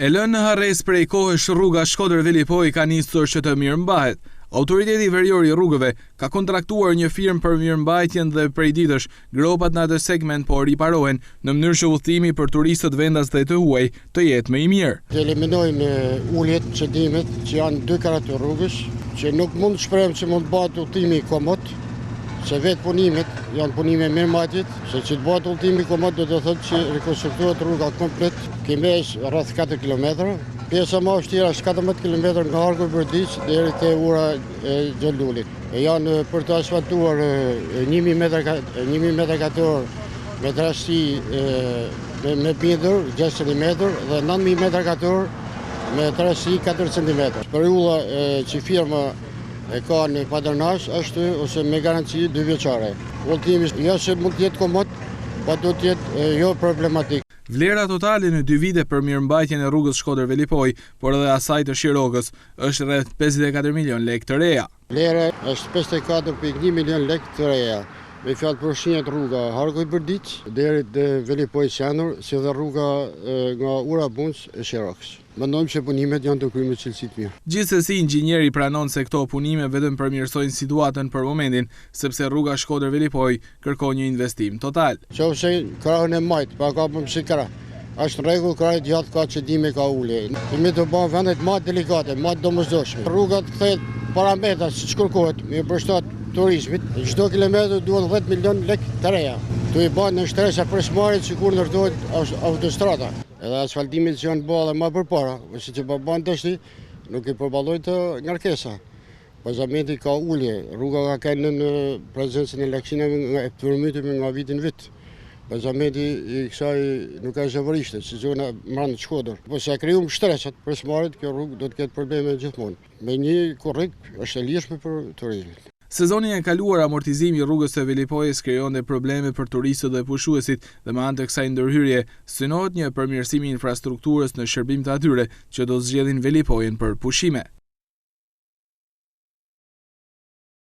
E lënë në harresë prej kohësh rruga Shkodër-Velipojë ka nisur që të mirëmbahet. Autoriteti Verior i Rrugëve ka kontraktuar një firmë për mirëmbajtjen dhe prej ditësh gropat në atë segment po riparohen në mënyrë që udhëtimi për turistët vendas dhe të huaj të jetë më i mirë. Të eliminojmë uljet, cedimet që janë dy krahët të rrugës, që nuk mund të shprehem që mund të bëhet udhëtimi komod, se vetë punimet janë punime mirëmbajtjet, se që të bëhet udhëtimi komod do të thotë që rekonstruktohet rruga komplet, kemi rreth 4 km. Pjesa më e vështirë është 14 km nga harku i Bërdicë deri te ura e Gjon Lulit. Janë për të asfaltuar 1000 metra 1000 metra katror me trashësi me, me bindër 6 cm dhe 9000 metra katror me trashësi 4 cm. Periudha që firma e ka në patronazh është ose me garanci dy vjeçare. Udhëtimi jo se mund të jetë komod, po do të jetë jo problematik. Vlera totale në dy vite për mirëmbajtjen e rrugës Shkodër-Velipojë, por edhe asaj të Shirokës, është rreth 54 milion lekë të reja. Vlera është 54.1 milion lekë të reja. Me fjalë përfshihet rruga Harku i Bërdicë deri te Velipojë qendër, si dhe rruga nga Ura Bunës e Shirokës. Mendojmë se punimet janë të kryera me cilësi të mirë. Gjithsesi, inxhinieri pranon se këto punime vetëm përmirësojnë situatën për momentin, sepse rruga Shkodër-Velipojë kërkon një investim total. Qofse krahun e majtë, pa ka më si krah, është në rregull, krahu i djathtë ka cedime, ka ulje. Jemi të ba vendet ma delikate, ma të domosdoshme. Rruga të kthehet parametra siç kërkohet, me përshtat turizmit, çdo kilometër duhen 10 milion lek të reja. Tu i ba në shtresa presmarrje sikur ndërtohet autostrada. Edhe asfaltimet që janë ba dhe ma përpara, ose që po bahen tashti, nuk i përballojnë të ngarkesa. Bazamenti ka ulje, rruga ka qenë në prezencën e lagështinave nga e përmbytjeve nga viti në vit. Bazamenti i kësaj nuk është zavorishte, si zona mbrenda në Shkodër. Po s'e krijum shtresat presmarrjet, kjo rrugë do të ketë probleme gjithmonë. Me një korrik është e lirshme për turizmin. Sezonin e kaluar amortizimi i rrugës së Velipojës krijonte probleme për turistët dhe pushuesit dhe me anë të kësaj ndërhyrje synohet një përmirësim i infrastrukturës në shërbim të atyre që do zgjedhin Velipojën për pushime.